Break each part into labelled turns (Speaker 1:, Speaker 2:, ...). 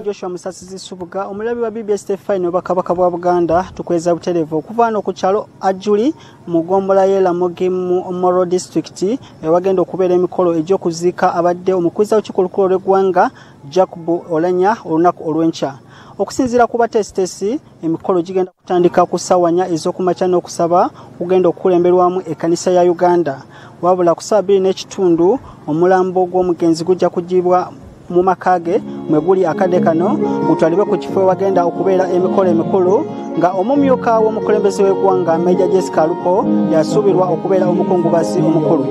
Speaker 1: Joshua Musasizi Subuga, omulabi wa BBS TV n'Obwakabaka bwa Buganda, tukweza butereevu okuva no ku kyalo Ajuli mu ggombolola y'e Lamogi mu Omoro District, ewagenda okubeera emikolo egy'okuziika abadde omukubiriza w'olukiiko olukulu olw'eggwanga Jacob Oulanyah olunaku olw'enkya. Okusinziira ku bateesiteesi, emikolo gigenda kutandika ku ssaawa 4 ez'okumakya n'okusaba kugenda okukulemberwamu ekkanisa ya Uganda. Wabula ku ssaawa 2:15 omulambo gw'omugenzi gujja kugibwa mu maka ge mwe guli akadde kano gutwalibwe ku kifo ewagenda okubeera emikolo emikulu, nga omumyuka w'omukulembeze w'eggwanga Major Jessica Alupo yasuubirwa okubeera omukungubazi omukulu.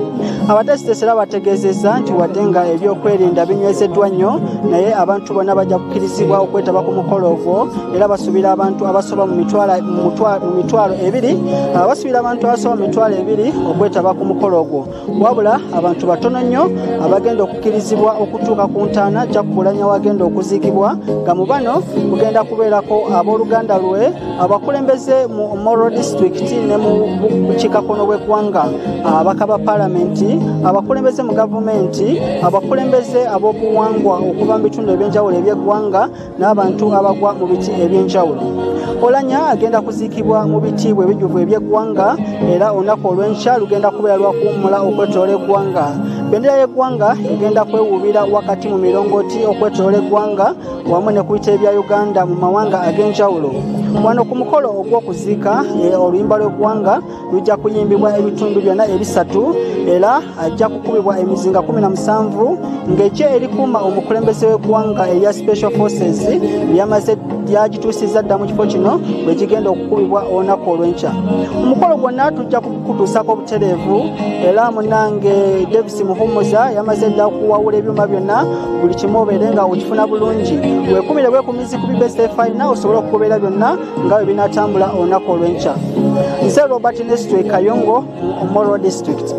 Speaker 1: Abateesiteesi era bategeezezza nti wadde nga ebyokwerinda binywezeddwa nnyo, naye abantu bonna bajja kukkirizibwa okwetaba ku mukolo ogwo, era basuubira abantu abasoba mu 20,000 basuubira abantu abasoba mu 20,000 okwetaba ku mukolo ogwo. Wabula abantu batono nnyo abagenda okukkirizibwa okutuuka ku ntaana Jacob Oulanyah wagenda okuziikibwa, nga mu bano kugenda kubeerako abooluganda lwe, abakulembeze mu Omoro District ne mu bukiikakkono bw'eggwanga, ababaka ba paalamenti, abakulembeze mu gavumenti, abakulembeze ab'obuwangwa okuva mu bitundu ebyenjawulo eby'eggwanga n'abantu abagwa mu biti ebyenjawulo. Oulanyah agenda kuziikibwa mu bitiibwa ebijjuvu eby'eggwanga, era olunaku olw'enkya lugenda kubeera lwa kuwummula okwetoloola eggwanga. Bendera y'eggwanga egenda kwewuubira wakati mu mirongooti okwetoloola eggwanga wamu ne ku bitebe bya Uganda mu mawanga ag'enjawulo. Wano ku mukolo ogw'okuziika, oluyimba lw'eggwanga lujja kuyimbibwa ebitundu byonna ebisatu, era ajja kukubibwa emizinga 17 ng'eggye erikuuma omukulembeze w'eggwanga erya Special Forces lyamaze lyagituusizza dda mu kifo kino bwe gigenda okukubibwa olunaku olw'enkya. Omukolo gwonna tujja kukutuusako obutereevu, era munnange Davis Muhumuza yamaze dda okuwawula ebyuma byonna, buli kimu obeere nga okifuna bulungi. Weekumire bwekumizi ku BBS TV osobole okugoberera byonna nga bwe binaatambula olunaku olw'enkya. Nze Robert Nestwe Kayongo mu Omoro District.